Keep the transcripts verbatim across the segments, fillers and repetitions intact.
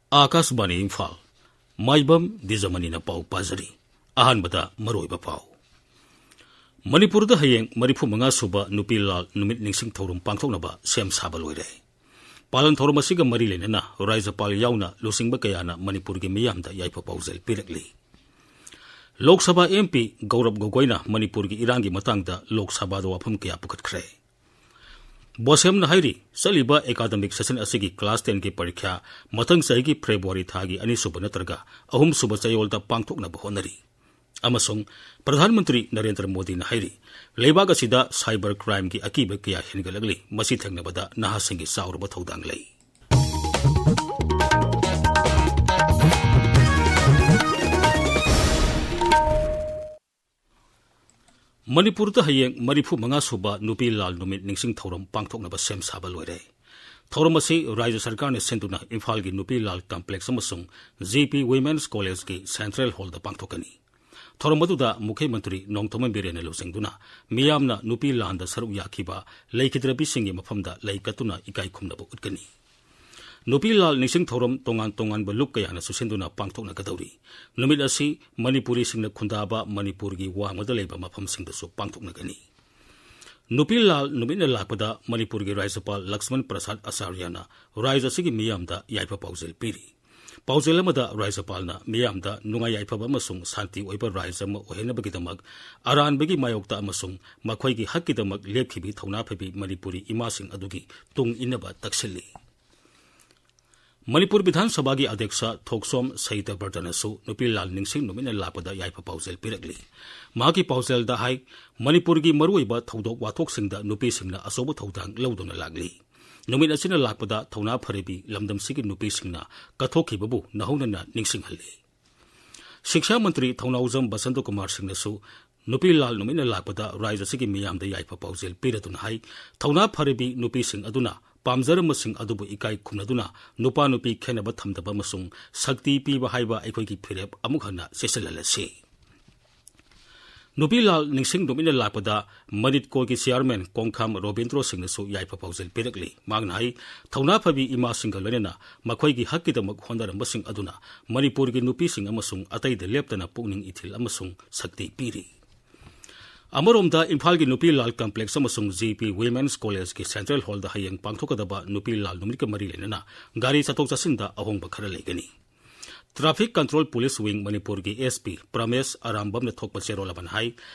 ꯑꯥꯀꯥꯁꯕꯥꯅꯤ ꯏꯝꯐꯥꯜ꯫ ꯃꯥꯏꯕꯝ ꯗꯤꯖꯃꯅꯤꯅ ꯄꯥꯎ ꯄꯥꯖꯔꯤ꯫ ꯑꯍꯥꯟꯕꯗ ꯃꯔꯨꯑꯣꯏꯕ ꯄꯥꯎ꯫ ꯃꯅꯤꯄꯨꯔꯗ ꯍꯌꯦꯡ ꯃꯔꯤꯐꯨ ꯃꯉꯥ ꯁꯨꯕ ꯅꯨꯄꯤ ꯂꯥꯜ ꯅꯨꯃꯤꯠ ꯅꯤꯡꯁꯤꯡ ꯊꯧꯔꯝ ꯄꯥꯡꯊꯣꯛꯅꯕ ꯁꯦꯝ ꯁꯥꯕ ꯂꯣꯏꯔꯦ꯫ ꯄꯥꯂꯟ ꯊꯧꯔꯝ ꯑꯁꯤꯒ ꯃꯔꯤ ꯂꯩꯅꯅ ꯔꯥꯖ꯭ꯌꯄꯥꯜ ꯌꯥꯎꯅ ꯂꯨꯆꯤꯡꯕ ꯀꯌꯥꯅ ꯃꯅꯤꯄꯨꯔꯒꯤ ꯃꯤꯌꯥꯝꯗ ꯌꯥꯏꯐ ꯄꯥꯎꯖꯦꯜ ꯄꯤꯔꯛꯂꯤ꯫ ꯂꯣꯛ ꯁꯚꯥ ꯑꯦꯝ ꯄꯤ ꯒꯧꯔꯕ ꯒꯣꯒꯣꯏꯅ ꯃꯅꯤꯄꯨꯔꯒꯤ ꯏꯔꯥꯡꯒꯤ ꯃꯇꯥꯡꯗ ꯂꯣꯛ ꯁꯚꯥꯗ ꯋꯥꯐꯝ ꯀꯌꯥ ꯄꯨꯈꯠꯈ꯭ꯔꯦ꯫ ꯕꯣꯁꯦꯝꯅ ꯍꯥꯏꯔꯤ, ꯆꯠꯂꯤꯕ ꯑꯦꯀꯥꯗꯃꯤꯛ ꯁꯦꯁꯟ ꯑꯁꯤꯒꯤ ꯀ꯭ꯂꯥꯁ ꯇꯦꯟꯒꯤ ꯄꯔꯤꯈ꯭ꯌꯥ ꯃꯊꯪ ꯆꯍꯤꯒꯤ ꯐꯦꯕ꯭ꯔꯨꯋꯥꯔꯤ ꯊꯥꯒꯤ ꯑꯅꯤꯁꯨꯕ ꯅꯠꯇ꯭ꯔꯒ ꯑꯍꯨꯝꯁꯨꯕ ꯆꯌꯣꯜꯗ ꯄꯥꯡꯊꯣꯛꯅꯕ ꯍꯣꯠꯅꯔꯤ꯫ ꯑꯃꯁꯨꯡ ꯄ꯭ꯔꯙꯥꯟ ꯃꯟꯇ꯭ꯔꯤ ꯅꯔꯦꯟꯗ꯭ꯔ ꯃꯣꯗꯤꯅ ꯍꯥꯏꯔꯤ, ꯂꯩꯕꯥꯛ ꯑꯁꯤꯗ ꯁꯥꯏꯕꯔ ꯀ꯭ꯔꯥꯏꯝꯒꯤ ꯑꯀꯤꯕ ꯀꯌꯥ ꯍꯦꯟꯒꯠꯂꯛꯂꯤ, ꯃꯁꯤ ꯊꯦꯡꯅꯕꯗ ꯅꯍꯥꯁꯤꯡꯒꯤ ꯆꯥꯎꯔꯕ ꯊꯧꯗꯥꯡ ꯂꯩ꯫ ꯃꯅꯤꯄꯨꯔꯗ ꯍꯌꯦꯡ ꯃꯔꯤꯐꯨ ꯃꯉꯥ ꯁꯨꯕ ꯅꯨꯄꯤ ꯂꯥꯜ ꯅꯨꯃꯤꯠ ꯅꯤꯡꯁꯤꯡ ꯊꯧꯔꯝ ꯄꯥꯡꯊꯣꯛꯅꯕ ꯁꯦꯝ ꯁꯥꯕ ꯂꯣꯏꯔꯦ꯫ ꯊꯧꯔꯝ ꯑꯁꯤ ꯔꯥꯖ꯭ꯌ ꯁꯔꯀꯥꯔꯅ ꯁꯤꯟꯗꯨꯅ ꯏꯝꯐꯥꯜꯒꯤ ꯅꯨꯄꯤ ꯂꯥꯜ ꯀꯝꯄ꯭ꯂꯦꯛꯁ ꯑꯃꯁꯨꯡ ꯖꯤ ꯄꯤ ꯋꯤꯃꯦꯟꯁ ꯀꯣꯂꯦꯖꯀꯤ ꯁꯦꯟꯇ꯭ꯔꯦꯜ ꯍꯣꯜꯗ ꯄꯥꯡꯊꯣꯛꯀꯅꯤ꯫ ꯊꯧꯔꯝ ꯑꯗꯨꯗ ꯃꯨꯈ꯭ꯌ ꯃꯟꯇ꯭ꯔꯤ ꯅꯣꯡꯊꯣꯝꯕꯝ ꯕꯤꯔꯦꯟꯅ ꯂꯨꯆꯤꯡꯗꯨꯅ ꯃꯤꯌꯥꯝꯅ ꯅꯨꯄꯤ ꯂꯥꯟꯗ ꯁꯔꯨꯛ ꯌꯥꯈꯤꯕ ꯂꯩꯈꯤꯗ꯭ꯔꯕꯤꯁꯤꯡꯒꯤ ꯃꯐꯝꯗ ꯂꯩ ꯀꯠꯇꯨꯅ ꯏꯀꯥꯏ ꯈꯨꯝꯅꯕ ꯎꯠꯀꯅꯤ꯫ ꯅꯨꯄꯤ ꯂꯥꯜ ꯅꯤꯡꯁꯤꯡ ꯊꯧꯔꯝ ꯇꯣꯉꯥꯟ ꯇꯣꯉꯥꯟꯕ ꯂꯨꯞ ꯀꯌꯥꯅꯁꯨ ꯁꯤꯟꯗꯨꯅ ꯄꯥꯡꯊꯣꯛꯅꯒꯗꯧꯔꯤ꯫ ꯅꯨꯃꯤꯠ ꯑꯁꯤ ꯃꯅꯤꯄꯨꯔꯤꯁꯤꯡꯅ ꯈꯨꯟꯗꯥꯕ ꯃꯅꯤꯄꯨꯔꯒꯤ ꯋꯥꯡꯃꯗ ꯂꯩꯕ ꯃꯐꯝꯁꯤꯡꯗꯁꯨ ꯄꯥꯡꯊꯣꯛꯅꯒꯅꯤ꯫ ꯅꯨꯄꯤ ꯂꯥꯜ ꯅꯨꯃꯤꯠꯅ ꯂꯥꯛꯄꯗ ꯃꯅꯤꯄꯨꯔꯒꯤ ꯔꯥꯖ꯭ꯌꯄꯥꯜ ꯂꯛꯁꯃꯟ ꯄ꯭ꯔꯁꯥꯗ ꯑꯆꯥꯔꯌꯅ ꯔꯥꯖ꯭ꯌ ꯑꯁꯤꯒꯤ ꯃꯤꯌꯥꯝꯗ ꯌꯥꯏꯐ ꯄꯥꯎꯖꯦꯜ ꯄꯤꯔꯤ꯫ ꯄꯥꯎꯖꯦꯜ ꯑꯃꯗ ꯔꯥꯖ꯭ꯌꯄꯥꯜꯅ ꯃꯤꯌꯥꯝꯗ ꯅꯨꯡꯉꯥꯏ ꯌꯥꯏꯐꯕ ꯑꯃꯁꯨꯡ ꯁꯥꯟꯇꯤ ꯑꯣꯏꯕ ꯔꯥꯖ꯭ꯌ ꯑꯃ ꯑꯣꯏꯍꯟꯅꯕꯒꯤꯗꯃꯛ ꯑꯔꯥꯟꯕꯒꯤ ꯃꯥꯌꯣꯛꯇ ꯑꯃꯁꯨꯡ ꯃꯈꯣꯏꯒꯤ ꯍꯛꯀꯤꯗꯃꯛ ꯂꯦꯞꯈꯤꯕꯤ ꯊꯧꯅꯥ ꯐꯕꯤ ꯃꯅꯤꯄꯨꯔꯤ ꯏꯃꯥꯁꯤꯡ ꯑꯗꯨꯒꯤ ꯇꯨꯡ ꯏꯟꯅꯕ ꯇꯛꯁꯤꯜꯂꯤ꯫ ꯃꯅꯤꯄꯨꯔ ꯕꯤꯙꯥꯟ ꯁꯚꯥꯒꯤ ꯑꯗ꯭ꯌꯛꯁ ꯊꯣꯛꯁꯣꯝ ꯁꯍꯤꯇꯕ꯭ꯔꯇꯅꯁꯨ ꯅꯨꯄꯤ ꯂꯥꯜ ꯅꯤꯡꯁꯤꯡ ꯅꯨꯃꯤꯠꯅ ꯂꯥꯛꯄꯗ ꯌꯥꯏꯐ ꯄꯥꯎꯖꯦꯜ ꯄꯤꯔꯛꯂꯤ꯫ ꯃꯍꯥꯛꯀꯤ ꯄꯥꯎꯖꯦꯜꯗ ꯍꯥꯏ, ꯃꯅꯤꯄꯨꯔꯒꯤ ꯃꯔꯨꯑꯣꯏꯕ ꯊꯧꯗꯣꯛ ꯋꯥꯊꯣꯛꯁꯤꯡꯗ ꯅꯨꯄꯤꯁꯤꯡꯅ ꯑꯆꯧꯕ ꯊꯧꯗꯥꯡ ꯂꯧꯗꯨꯅ ꯂꯥꯛꯂꯤ꯫ ꯅꯨꯃꯤꯠ ꯑꯁꯤꯅ ꯂꯥꯛꯄꯗ ꯊꯧꯅꯥ ꯐꯔꯕꯤ ꯂꯝꯗꯝꯁꯤꯒꯤ ꯅꯨꯄꯤꯁꯤꯡꯅ ꯀꯠꯊꯣꯛꯈꯤꯕꯕꯨ ꯅꯧꯍꯧꯅꯅ ꯅꯤꯡꯁꯤꯡꯍꯜꯂꯤ꯫ ꯁꯤꯛꯁꯥ ꯃꯟꯇ꯭ꯔꯤ ꯊꯧꯅꯥꯎꯖꯝ ꯕꯁꯟꯇ ꯀꯨꯃꯥꯔ ꯁꯤꯡꯅꯁꯨ ꯅꯨꯄꯤ ꯂꯥꯜ ꯅꯨꯃꯤꯠꯅ ꯂꯥꯛꯄꯗ ꯔꯥꯖ꯭ꯌ ꯑꯁꯤꯒꯤ ꯃꯤꯌꯥꯝꯗ ꯌꯥꯏꯐ ꯄꯥꯎꯖꯦꯜ ꯄꯤꯔꯗꯨꯅ ꯍꯥꯏ, ꯊꯧꯅꯥ ꯐꯔꯕꯤ ꯅꯨꯄꯤꯁꯤꯡ ꯑꯗꯨꯅ ꯄꯥꯝꯖꯔꯝꯕꯁꯤꯡ ꯑꯗꯨꯕꯨ ꯏꯀꯥꯏ ꯈꯨꯝꯅꯗꯨꯅ ꯅꯨꯄꯥ ꯅꯨꯄꯤ ꯈꯦꯟꯅꯕ ꯊꯝꯗꯕ ꯑꯃꯁꯨꯡ ꯁꯛꯇꯤ ꯄꯤꯕ ꯍꯥꯏꯕ ꯑꯩꯈꯣꯏꯒꯤ ꯐꯤꯔꯦꯞ ꯑꯃꯨꯛ ꯍꯟꯅ ꯆꯦꯠꯁꯤꯜꯍꯜꯂꯁꯤ꯫ ꯅꯨꯄꯤ ꯂꯥꯜ ꯅꯤꯡꯁꯤꯡ ꯅꯨꯃꯤꯠꯅ ꯂꯥꯛꯄꯗ ꯃꯅꯤꯠꯀꯣꯒꯤ ꯆꯤꯌꯥꯔꯃꯦꯟ ꯀꯣꯡꯈꯥꯝ ꯔꯣꯕꯤꯟꯗ꯭ꯔꯣ ꯁꯤꯡꯅꯁꯨ ꯌꯥꯏꯐ ꯄꯥꯎꯖꯦꯜ ꯄꯤꯔꯛꯂꯤ꯫ ꯃꯍꯥꯛꯅ ꯍꯥꯏ, ꯊꯧꯅꯥ ꯐꯕꯤ ꯏꯃꯥꯁꯤꯡꯒ ꯂꯣꯏꯅꯅ ꯃꯈꯣꯏꯒꯤ ꯍꯛꯀꯤꯗꯃꯛ ꯍꯣꯠꯅꯔꯝꯕꯁꯤꯡ ꯑꯗꯨꯅ ꯃꯅꯤꯄꯨꯔꯒꯤ ꯅꯨꯄꯤꯁꯤꯡ ꯑꯃꯁꯨꯡ ꯑꯇꯩꯗ ꯂꯦꯞꯇꯅ ꯄꯨꯛꯅꯤꯡ ꯏꯊꯤꯜ ꯑꯃꯁꯨꯡ ꯁꯛꯇꯤ ꯄꯤꯔꯤ꯫ ꯑꯃꯔꯣꯝꯗ ꯏꯝꯐꯥꯜꯒꯤ ꯅꯨꯄꯤ ꯂꯥꯜ ꯀꯝꯄ꯭ꯂꯦꯛꯁ ꯑꯃꯁꯨꯡ ꯖꯤ ꯄꯤ ꯋꯤꯃꯦꯟꯁ ꯀꯣꯂꯦꯖꯀꯤ ꯁꯦꯟꯇ꯭ꯔꯦꯜ ꯍꯣꯜꯗ ꯍꯌꯦꯡ ꯄꯥꯡꯊꯣꯛꯀꯗꯕ ꯅꯨꯄꯤ ꯂꯥꯜ ꯅꯨꯃꯤꯠꯀ ꯃꯔꯤ ꯂꯩꯅꯅ ꯒꯥꯔꯤ ꯆꯠꯊꯣꯛ ꯆꯠꯁꯤꯟꯗ ꯑꯍꯣꯡꯕ ꯈꯔ ꯂꯩꯒꯅꯤ꯫ ꯇ꯭ꯔꯥꯐꯤꯛ ꯀꯟꯇ꯭ꯔꯣꯜ ꯄꯨꯂꯤꯁ ꯋꯤꯡ ꯃꯅꯤꯄꯨꯔꯒꯤ ꯑꯦꯁ ꯄꯤ ꯄ꯭ꯔꯃꯦꯁ ꯑꯔꯥꯝꯕꯝꯅ ꯊꯣꯛꯄ ꯆꯦꯔꯣꯜ ꯑꯃꯅ ꯍꯥꯏ,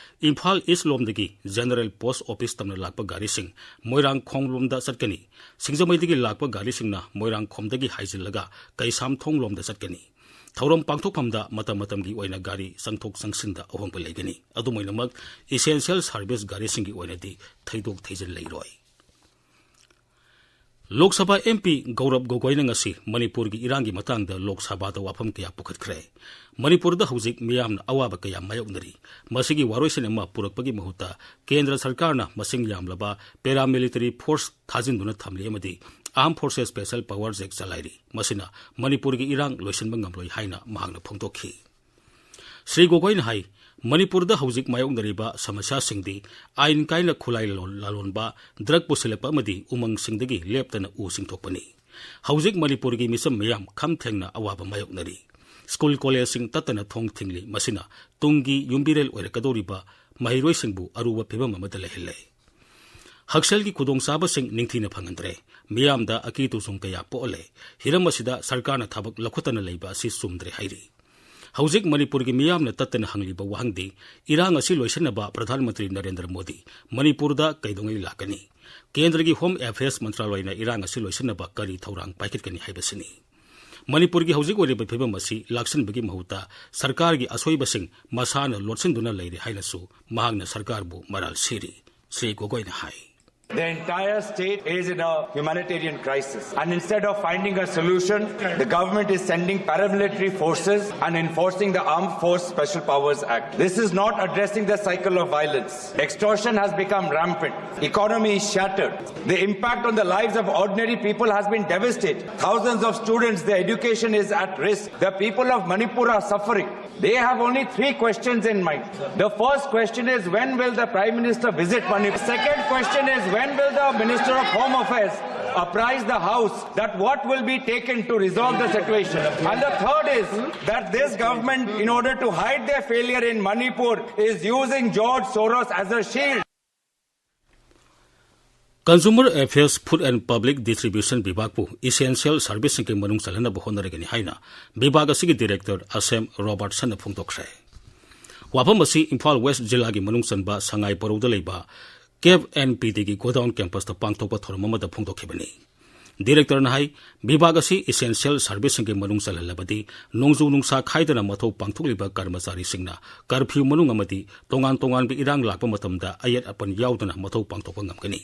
ꯏꯝꯐꯥꯜ ꯏꯁ ꯂꯣꯝꯗꯒꯤ ꯖꯦꯅꯔꯦꯜ ꯄꯣꯁ ꯑꯣꯐꯤꯁ ꯇꯝꯅ ꯂꯥꯛꯄ ꯒꯥꯔꯤꯁꯤꯡ ꯃꯣꯏꯔꯥꯡꯈꯣꯡ ꯂꯣꯝꯗ ꯆꯠꯀꯅꯤ꯫ ꯁꯤꯡꯖꯃꯩꯗꯒꯤ ꯂꯥꯛꯄ ꯒꯥꯔꯤꯁꯤꯡꯅ ꯃꯣꯏꯔꯥꯡꯈꯣꯝꯗꯒꯤ ꯍꯥꯏꯖꯤꯜꯂꯒ ꯀꯩꯁꯥꯝꯊꯣꯡ ꯂꯣꯝꯗ ꯆꯠꯀꯅꯤ꯫ ꯊꯧꯔꯝ ꯄꯥꯡꯊꯣꯛꯐꯝꯗ ꯃꯇꯝ ꯃꯇꯝꯒꯤ ꯑꯣꯏꯅ ꯒꯥꯔꯤ ꯆꯪꯊꯣꯛ ꯆꯪꯁꯤꯟꯗ ꯑꯍꯣꯡꯕ ꯂꯩꯒꯅꯤ꯫ ꯑꯗꯨꯝ ꯑꯣꯏꯅꯃꯛ, ꯏꯁꯦꯟꯁꯤꯌꯦꯜ ꯁꯥꯔꯚꯤꯁ ꯒꯥꯔꯤꯁꯤꯡꯒꯤ ꯑꯣꯏꯅꯗꯤ ꯊꯩꯗꯣꯛ ꯊꯩꯖꯤꯟ ꯂꯩꯔꯣꯏ꯫ ꯂꯣꯛ ꯁꯚꯥ ꯑꯦꯝ ꯄꯤ ꯒꯧꯔꯕ ꯒꯣꯒꯣꯏꯅ ꯉꯁꯤ ꯃꯅꯤꯄꯨꯔꯒꯤ ꯏꯔꯥꯡꯒꯤ ꯃꯇꯥꯡꯗ ꯂꯣꯛ ꯁꯚꯥꯗ ꯋꯥꯐꯝ ꯀꯌꯥ ꯄꯨꯈꯠꯈ꯭ꯔꯦ꯫ ꯃꯅꯤꯄꯨꯔꯗ ꯍꯧꯖꯤꯛ ꯃꯤꯌꯥꯝꯅ ꯑꯋꯥꯕ ꯀꯌꯥ ꯃꯥꯌꯣꯛꯅꯔꯤ꯫ ꯃꯁꯤꯒꯤ ꯋꯥꯔꯣꯏꯁꯤꯟ ꯑꯃ ꯄꯨꯔꯛꯄꯒꯤ ꯃꯍꯨꯠꯇ ꯀꯦꯟꯗ꯭ꯔ ꯁꯔꯀꯥꯔꯅ ꯃꯁꯤꯡ ꯌꯥꯝꯂꯕ ꯄꯦꯔꯥꯃꯤꯂꯤꯇꯔꯤ ꯐꯣꯔꯁ ꯊꯥꯖꯤꯟꯗꯨꯅ ꯊꯝꯂꯤ ꯑꯃꯗꯤ ꯑꯥꯔꯝ ꯐꯣꯔꯁꯦꯁ ꯁ꯭ꯄꯦꯁꯦꯜ ꯄꯥꯋꯔꯁ ꯑꯦꯛ ꯆꯂꯥꯏꯔꯤ꯫ ꯃꯁꯤꯅ ꯃꯅꯤꯄꯨꯔꯒꯤ ꯏꯔꯥꯡ ꯂꯣꯏꯁꯤꯟꯕ ꯉꯝꯂꯣꯏ ꯍꯥꯏꯅ ꯃꯍꯥꯛꯅ ꯐꯣꯡꯗꯣꯛꯈꯤ꯫ ꯁ꯭ꯔꯤ ꯒꯣꯒꯣꯏꯅ ꯍꯥꯏ, ꯃꯅꯤꯄꯨꯔꯗ ꯍꯧꯖꯤꯛ ꯃꯥꯌꯣꯛꯅꯔꯤꯕ ꯁꯃꯁ꯭ꯌꯥꯁꯤꯡꯗꯤ ꯑꯥꯏꯟ ꯀꯥꯏꯅ ꯈꯨꯠꯂꯥꯏ ꯂꯂꯣꯟ-, ꯂꯥꯂꯣꯟꯕ, ꯗ꯭ꯔꯒ ꯄꯨꯁꯤꯜꯂꯛꯄ ꯑꯃꯗꯤ ꯎꯃꯪꯁꯤꯡꯗꯒꯤ ꯂꯦꯞꯇꯅ ꯎ ꯆꯤꯡꯊꯣꯛꯄꯅꯤ꯫ ꯍꯧꯖꯤꯛ ꯃꯅꯤꯄꯨꯔꯒꯤ ꯃꯤꯆꯝ ꯃꯤꯌꯥꯝ ꯈꯝ ꯊꯦꯡꯅ ꯑꯋꯥꯕ ꯃꯥꯌꯣꯛꯅꯔꯤ꯫ ꯁ꯭ꯀꯨꯜ ꯀꯣꯂꯦꯖꯁꯤꯡ ꯇꯠꯇꯅ ꯊꯣꯡ ꯊꯤꯡꯂꯤ꯫ ꯃꯁꯤꯅ ꯇꯨꯡꯒꯤ ꯌꯨꯝꯕꯤꯔꯦꯜ ꯑꯣꯏꯔꯛꯀꯗꯧꯔꯤꯕ ꯃꯍꯩꯔꯣꯏꯁꯤꯡꯕꯨ ꯑꯔꯨꯕ ꯐꯤꯚꯝ ꯑꯃꯗ ꯂꯩꯍꯜꯂꯦ꯫ ꯍꯛꯁꯦꯜꯒꯤ ꯈꯨꯗꯣꯡꯆꯥꯕꯁꯤꯡ ꯅꯤꯡꯊꯤꯅ ꯐꯪꯍꯟꯗ꯭ꯔꯦ꯫ ꯃꯤꯌꯥꯝꯗ ꯑꯀꯤ ꯇꯨꯖꯨꯡ ꯀꯌꯥ ꯄꯣꯛꯍꯜꯂꯦ꯫ ꯍꯤꯔꯝ ꯑꯁꯤꯗ ꯁꯔꯀꯥꯔꯅ ꯊꯕꯛ ꯂꯧꯈꯠꯇꯅ ꯂꯩꯕ ꯑꯁꯤ ꯆꯨꯝꯗ꯭ꯔꯦ ꯍꯥꯏꯔꯤ꯫ ꯍꯧꯖꯤꯛ ꯃꯅꯤꯄꯨꯔꯒꯤ ꯃꯤꯌꯥꯝꯅ ꯇꯠꯇꯅ ꯍꯪꯂꯤꯕ ꯋꯥꯍꯪꯗꯤ, ꯏꯔꯥꯡ ꯑꯁꯤ ꯂꯣꯏꯁꯤꯟꯅꯕ ꯄ꯭ꯔꯙꯥꯟ ꯃꯟꯇ꯭ꯔꯤ ꯅꯔꯦꯟꯗ꯭ꯔ ꯃꯣꯗꯤ ꯃꯅꯤꯄꯨꯔꯗ ꯀꯩꯗꯧꯉꯩ ꯂꯥꯛꯀꯅꯤ? ꯀꯦꯟꯗ꯭ꯔꯒꯤ ꯍꯣꯝ ꯑꯦꯐꯤꯌꯔꯁ ꯃꯟꯇ꯭ꯔꯥꯂꯣꯏꯅ ꯏꯔꯥꯡ ꯑꯁꯤ ꯂꯣꯏꯁꯤꯟꯅꯕ ꯀꯔꯤ ꯊꯧꯔꯥꯡ ꯄꯥꯏꯈꯠꯀꯅꯤ ꯍꯥꯏꯕꯁꯤꯅꯤ꯫ ꯃꯅꯤꯄꯨꯔꯒꯤ ꯍꯧꯖꯤꯛ ꯑꯣꯏꯔꯤꯕ ꯐꯤꯕꯝ ꯑꯁꯤ ꯂꯥꯛꯁꯤꯟꯕꯒꯤ ꯃꯍꯨꯠꯇ ꯁꯔꯀꯥꯔꯒꯤ ꯑꯁꯣꯏꯕꯁꯤꯡ ꯃꯁꯥꯅ ꯂꯣꯠꯁꯤꯟꯗꯨꯅ ꯂꯩꯔꯦ ꯍꯥꯏꯅꯁꯨ ꯃꯍꯥꯛꯅ ꯁꯔꯀꯥꯔꯕꯨ ꯃꯔꯥꯜ ꯁꯤꯔꯤ꯫ ꯁ꯭ꯔꯤ ꯒꯣꯒꯣꯏꯅ ꯍꯥꯏ꯫ The entire state is in a humanitarian crisis. And instead of finding a solution, the government is sending paramilitary forces and enforcing the Armed Force Special Powers Act. This is not addressing the cycle of violence. Extortion has become rampant. Economy is shattered. The impact on the lives of ordinary people has been devastating. Thousands of students, their education is at risk. The people of Manipur are suffering. They have only three questions in mind. The first question is, when will the Prime Minister visit Manipur? Second question is, when will the Minister of Home Affairs apprise the House that what will be taken to resolve the situation? And the third is that this government, in order to hide their failure in Manipur, is using George Soros as a shield. Consumer Affairs, Food and Public Distribution ꯕꯤꯚꯥꯒꯄꯨ essential serviceꯁꯤꯡꯒꯤ ꯃꯅꯨꯡ ꯆꯜꯍꯟꯅꯕ ꯍꯣꯠꯅꯔꯒꯅꯤ ꯍꯥꯏꯅ ꯕꯤꯚꯥꯒ ꯑꯁꯤꯒꯤ director ꯑꯁꯦꯝ ꯔꯣꯕꯥꯔꯠꯁꯟꯅ ꯐꯣꯡꯗꯣꯛꯈ꯭ꯔꯦ꯫ ꯋꯥꯐꯝ ꯑꯁꯤ Imphal west ꯖꯤꯂꯥꯒꯤ ꯃꯅꯨꯡ ꯆꯟꯕ ꯁꯉꯥꯏ ꯕꯣꯔꯣꯗ ꯂꯩꯕ ꯀꯦꯞ N P ꯗꯤꯒꯤ godown ꯀꯦꯝꯄꯁꯇ ꯄꯥꯡꯊꯣꯛꯄ ꯊꯧꯔꯝ ꯑꯃꯗ ꯐꯣꯡꯗꯣꯛꯈꯤꯕꯅꯤ꯫ Directorꯅ ꯍꯥꯏ, ꯕꯤꯚꯥꯒ ꯑꯁꯤ essential serviceꯁꯤꯡꯒꯤ ꯃꯅꯨꯡ ꯆꯜꯍꯜꯂꯕꯗꯤ ꯅꯣꯡꯖꯨ ꯅꯨꯡꯁꯥ ꯈꯥꯏꯗꯅ ꯃꯊꯧ ꯄꯥꯡꯊꯣꯛꯂꯤꯕ ꯀꯔꯃꯆꯥꯔꯤꯁꯤꯡꯅ curfew ꯃꯅꯨꯡ ꯑꯃꯗꯤ ꯇꯣꯉꯥꯟ ꯇꯣꯉꯥꯟꯕ ꯏꯔꯥꯡ ꯂꯥꯛꯄ ꯃꯇꯝꯗ ꯑꯌꯦꯠ ꯑꯄꯟ ꯌꯥꯎꯗꯅ ꯃꯊꯧ ꯄꯥꯡꯊꯣꯛꯄ ꯉꯝꯒꯅꯤ꯫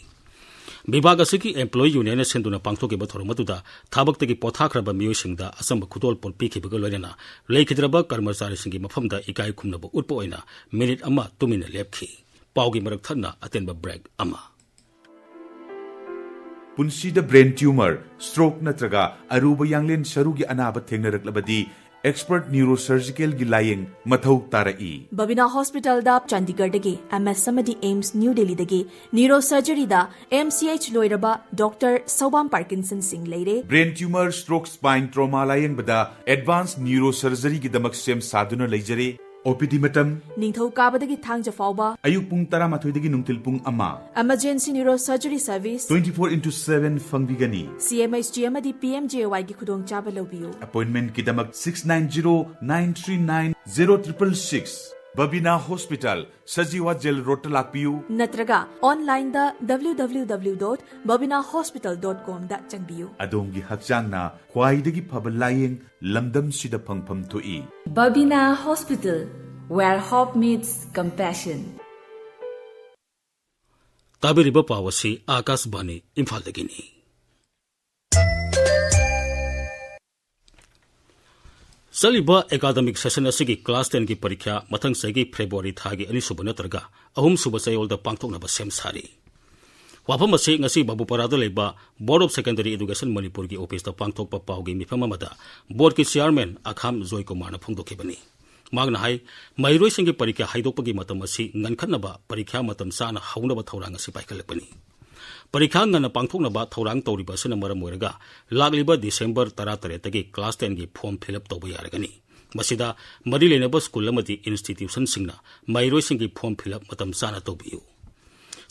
ꯕꯤꯚꯥꯒ ꯑꯁꯤꯒꯤ employee unionꯅ ꯁꯤꯟꯗꯨꯅ ꯄꯥꯡꯊꯣꯛꯈꯤꯕ ꯊꯧꯔꯝ ꯑꯗꯨꯗ ꯊꯕꯛꯇꯒꯤ ꯄꯣꯊꯥꯈ꯭ꯔꯕ ꯃꯤꯑꯣꯏꯁꯤꯡꯗ ꯑꯆꯝꯕ ꯈꯨꯗꯣꯜꯄꯣꯠ ꯄꯤꯈꯤꯕꯒ ꯂꯣꯏꯅꯅ ꯂꯩꯈꯤꯗ꯭ꯔꯕ ꯀꯔꯃꯆꯥꯔꯤꯁꯤꯡꯒꯤ ꯃꯐꯝꯗ ꯏꯀꯥꯏ ꯈꯨꯝꯅꯕ ꯎꯠꯄ ꯑꯣꯏꯅ ꯃꯤꯅꯤꯠ ꯑꯃ ꯇꯨꯃꯤꯟꯅ ꯂꯦꯞꯈꯤ꯫ ꯄꯥꯎꯒꯤ ꯃꯔꯛ ꯊꯠꯅ ꯑꯇꯦꯟꯕ break ꯑꯃ꯫ ꯄꯨꯟꯁꯤꯗ brain tumor, stroke ꯅꯠꯇ꯭ꯔꯒ ꯑꯔꯨꯕ ꯌꯥꯡꯂꯦꯟ ꯁꯔꯨꯒꯤ ꯑꯅꯥꯕ ꯊꯦꯡꯅꯔꯛꯂꯕꯗꯤ expert neurosurgicalꯒꯤ ꯂꯥꯌꯦꯡ ꯃꯊꯧ ꯇꯥꯔꯛꯏ꯫ ꯕꯕꯤꯅꯥ ꯍꯣꯁꯄꯤꯇꯥꯜꯗ ꯆꯥꯟꯗꯤꯒꯔꯗꯒꯤ, ꯑꯦꯝ ꯑꯦꯁ ꯑꯃꯗꯤ ꯑꯦꯝꯁ ꯅ꯭ꯌꯨ ꯗꯦꯜꯂꯤꯗꯒꯤ neurosurgeryꯗ ꯑꯦꯝ ꯁꯤ ꯑꯩꯆ ꯂꯣꯏꯔꯕ ꯗꯣꯛꯇꯔ ꯁꯧꯕꯥꯝ ꯄꯥꯔꯀꯤꯟꯁꯟ ꯁꯤꯡ ꯂꯩꯔꯦ꯫ Brain tumor, stroke, spine trauma ꯂꯥꯌꯦꯡꯕꯗ advance neurosurgeryꯒꯤꯗꯃꯛ ꯁꯦꯝ ꯁꯥꯗꯨꯅ ꯂꯩꯖꯔꯦ꯫ ꯑꯣ ꯄꯤ ꯗꯤ ꯃꯇꯝ ꯅꯤꯡꯊꯧꯀꯥꯕꯗꯒꯤ ꯊꯥꯡꯖ ꯐꯥꯎꯕ꯫ ꯑꯌꯨꯛ ꯄꯨꯡ ꯇꯔꯥꯃꯥꯊꯣꯏꯗꯒꯤ ꯅꯨꯡꯊꯤꯜ ꯄꯨꯡ ꯑꯃ꯫ Emergency neurosurgery service twenty four into seven ꯐꯪꯕꯤꯒꯅꯤ꯫ ꯁꯤ ꯑꯦꯝ ꯑꯩꯆ ꯗꯤ ꯑꯃꯗꯤ ꯄꯤ ꯑꯦꯝ ꯖꯦ ꯋꯥꯏꯒꯤ ꯈꯨꯗꯣꯡꯆꯥꯕ ꯂꯧꯕꯤꯌꯨ꯫ Appointmentꯀꯤꯗꯃꯛ six nine zero nine three nine zero triple six, Babina hospital, Sajiwa jail ꯔꯣꯗꯇ ꯂꯥꯛꯄꯤꯌꯨ꯫ ꯅꯠꯇ꯭ꯔꯒ onlineꯗ W W W dot babinahospital dot comꯗ ꯆꯪꯕꯤꯌꯨ꯫ ꯑꯗꯣꯝꯒꯤ ꯍꯛꯆꯥꯡꯅ ꯈ꯭ꯋꯥꯏꯗꯒꯤ ꯐꯕ ꯂꯥꯌꯦꯡ ꯂꯝꯗꯝꯁꯤꯗ ꯐꯪꯐꯝ ꯊꯣꯛꯏ꯫ Babina Hospital, where hope meets compassion. ꯇꯥꯕꯤꯔꯤꯕ ꯄꯥꯎ ꯑꯁꯤ ꯑꯥꯀꯥꯁꯕꯥꯅꯤ ꯏꯝꯐꯥꯜꯗꯒꯤꯅꯤ꯫ ꯆꯠꯂꯤꯕ academic session ꯑꯁꯤꯒꯤ class tenꯒꯤ ꯄꯔꯤꯈ꯭ꯌꯥ ꯃꯊꯪ ꯆꯍꯤꯒꯤ February ꯊꯥꯒꯤ ꯑꯅꯤꯁꯨꯕ ꯅꯠꯇ꯭ꯔꯒ ꯑꯍꯨꯝꯁꯨꯕ ꯆꯌꯣꯜꯗ ꯄꯥꯡꯊꯣꯛꯅꯕ ꯁꯦꯝ ꯁꯥꯔꯤ꯫ ꯋꯥꯐꯝ ꯑꯁꯤ ꯉꯁꯤ ꯕꯥꯕꯨꯄꯥꯔꯥꯗ ꯂꯩꯕ Board of Secondary Education ꯃꯅꯤꯄꯨꯔꯒꯤ officeꯇ ꯄꯥꯡꯊꯣꯛꯄ ꯄꯥꯎꯒꯤ ꯃꯤꯐꯝ ꯑꯃꯗ boardꯀꯤ chairman ꯑꯈꯥꯝ ꯖꯣꯏꯀꯨꯃꯥꯔꯅ ꯐꯣꯡꯗꯣꯛꯈꯤꯕꯅꯤ꯫ ꯃꯍꯥꯛꯅ ꯍꯥꯏ, ꯃꯍꯩꯔꯣꯏꯁꯤꯡꯒꯤ ꯄꯔꯤꯈ꯭ꯌꯥ ꯍꯥꯏꯗꯣꯛꯄꯒꯤ ꯃꯇꯝ ꯑꯁꯤ ꯉꯟꯈꯠꯅꯕ, ꯄꯔꯤꯈ꯭ꯌꯥ ꯃꯇꯝ ꯆꯥꯅ ꯍꯧꯅꯕ ꯊꯧꯔꯥꯡ ꯑꯁꯤ ꯄꯥꯏꯈꯠꯂꯛꯄꯅꯤ꯫ ꯄꯔꯤꯈ꯭ꯌꯥ ꯉꯟꯅ ꯄꯥꯡꯊꯣꯛꯅꯕ ꯊꯧꯔꯥꯡ ꯇꯧꯔꯤꯕ ꯑꯁꯤꯅ ꯃꯔꯝ ꯑꯣꯏꯔꯒ ꯂꯥꯛꯂꯤꯕ ꯗꯤꯁꯦꯝꯕꯔ ꯇꯔꯥꯇꯔꯦꯠꯇꯒꯤ ꯀ꯭ꯂꯥꯁ ꯇꯦꯟꯒꯤ ꯐꯣꯔꯝ ꯐꯤꯜ ꯑꯞ ꯇꯧꯕ ꯌꯥꯔꯒꯅꯤ꯫ ꯃꯁꯤꯗ ꯃꯔꯤ ꯂꯩꯅꯕ ꯁ꯭ꯀꯨꯜ ꯑꯃꯗꯤ ꯏꯟꯁꯇꯤꯇ꯭ꯌꯨꯁꯟꯁꯤꯡꯅ ꯃꯍꯩꯔꯣꯏꯁꯤꯡꯒꯤ ꯐꯣꯔꯝ ꯐꯤꯜ ꯑꯞ ꯃꯇꯝ ꯆꯥꯅ ꯇꯧꯕꯤꯌꯨ꯫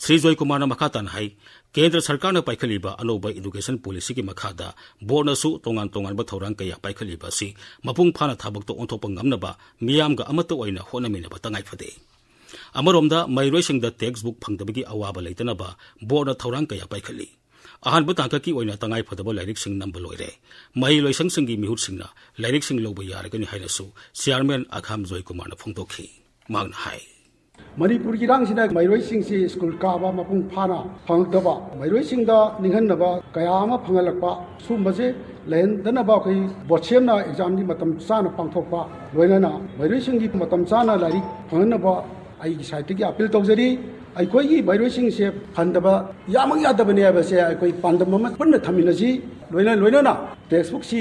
ꯁ꯭ꯔꯤ ꯖꯣꯏꯀꯨꯃꯥꯔꯅ ꯃꯈꯥ ꯇꯥꯅ ꯍꯥꯏ, ꯀꯦꯟꯗ꯭ꯔ ꯁꯔꯀꯥꯔꯅ ꯄꯥꯏꯈꯠꯂꯤꯕ ꯑꯅꯧꯕ ꯏꯗꯨꯀꯦꯁꯟ ꯄꯣꯂꯤꯁꯤꯒꯤ ꯃꯈꯥꯗ ꯕꯣꯔꯗꯅꯁꯨ ꯇꯣꯉꯥꯟ ꯇꯣꯉꯥꯟꯕ ꯊꯧꯔꯥꯡ ꯀꯌꯥ ꯄꯥꯏꯈꯠꯂꯤꯕ ꯑꯁꯤ ꯃꯄꯨꯡ ꯐꯥꯅ ꯊꯕꯛꯇ ꯑꯣꯟꯊꯣꯛꯄ ꯉꯝꯅꯕ ꯃꯤꯌꯥꯝꯒ ꯑꯃꯠꯇ ꯑꯣꯏꯅ ꯍꯣꯠꯅꯃꯤꯟꯅꯕ ꯇꯉꯥꯏ ꯐꯗꯦ꯫ ꯑꯃꯔꯣꯝꯗ, ꯃꯍꯩꯔꯣꯏꯁꯤꯡꯗ ꯇꯦꯛꯁ ꯕꯨꯛ ꯐꯪꯗꯕꯒꯤ ꯑꯋꯥꯕ ꯂꯩꯇꯅꯕ ꯕꯣꯔꯗꯅ ꯊꯧꯔꯥꯡ ꯀꯌꯥ ꯄꯥꯏꯈꯠꯂꯤ꯫ ꯑꯍꯥꯟꯕ ꯇꯥꯡꯀꯛꯀꯤ ꯑꯣꯏꯅ ꯇꯉꯥꯏ ꯐꯗꯕ ꯂꯥꯏꯔꯤꯛꯁꯤꯡ ꯅꯝꯕ ꯂꯣꯏꯔꯦ꯫ ꯃꯍꯩ ꯂꯣꯏꯁꯪꯁꯤꯡꯒꯤ ꯃꯤꯍꯨꯠꯁꯤꯡꯅ ꯂꯥꯏꯔꯤꯛꯁꯤꯡ ꯂꯧꯕ ꯌꯥꯔꯒꯅꯤ ꯍꯥꯏꯅꯁꯨ ꯆꯤꯌꯥꯔꯃꯦꯟ ꯑꯈꯥꯝ ꯖꯣꯏꯀꯨꯃꯥꯔꯅ ꯐꯣꯡꯗꯣꯛꯈꯤ꯫ ꯃꯍꯥꯛꯅ ꯍꯥꯏ, ꯃꯅꯤꯄꯨꯔꯒꯤ ꯏꯔꯥꯡꯁꯤꯅ ꯃꯍꯩꯔꯣꯏꯁꯤꯡꯁꯤ ꯁ꯭ꯀꯨꯜ ꯀꯥꯕ ꯃꯄꯨꯡ ꯐꯥꯅ ꯐꯪꯉꯛꯇꯕ, ꯃꯍꯩꯔꯣꯏꯁꯤꯡꯗ ꯅꯤꯡꯍꯟꯅꯕ ꯀꯌꯥ ꯑꯃ ꯐꯪꯍꯜꯂꯛꯄ, ꯁꯨꯝꯕꯁꯦ ꯂꯩꯍꯟꯗꯅꯕ ꯑꯩꯈꯣꯏ ꯕꯣꯠꯁꯦꯝꯅ ꯑꯦꯛꯖꯥꯝꯒꯤ ꯃꯇꯝ ꯆꯥꯅ ꯄꯥꯡꯊꯣꯛꯄ, ꯂꯣꯏꯅꯅ ꯃꯍꯩꯔꯣꯏꯁꯤꯡꯒꯤ ꯃꯇꯝ ꯆꯥꯅ ꯂꯥꯏꯔꯤꯛ ꯐꯪꯍꯟꯅꯕ ꯑꯩꯒꯤ ꯁꯥꯏꯠꯇꯒꯤ ꯑꯄꯤꯜ ꯇꯧꯖꯔꯤ꯫ ꯑꯩꯈꯣꯏꯒꯤ ꯃꯍꯩꯔꯣꯏꯁꯤꯡꯁꯦ ꯐꯪꯗꯕ ꯌꯥꯃꯛ ꯌꯥꯗꯕꯅꯤ ꯍꯥꯏꯕꯁꯦ ꯑꯩꯈꯣꯏ ꯄꯥꯟꯗꯝ ꯑꯃ ꯄꯨꯟꯅ ꯊꯝꯃꯤꯟꯅꯁꯤ꯫ ꯂꯣꯏꯅ ꯂꯣꯏꯅꯅ ꯇꯦꯛꯁ ꯕꯨꯛꯁꯤ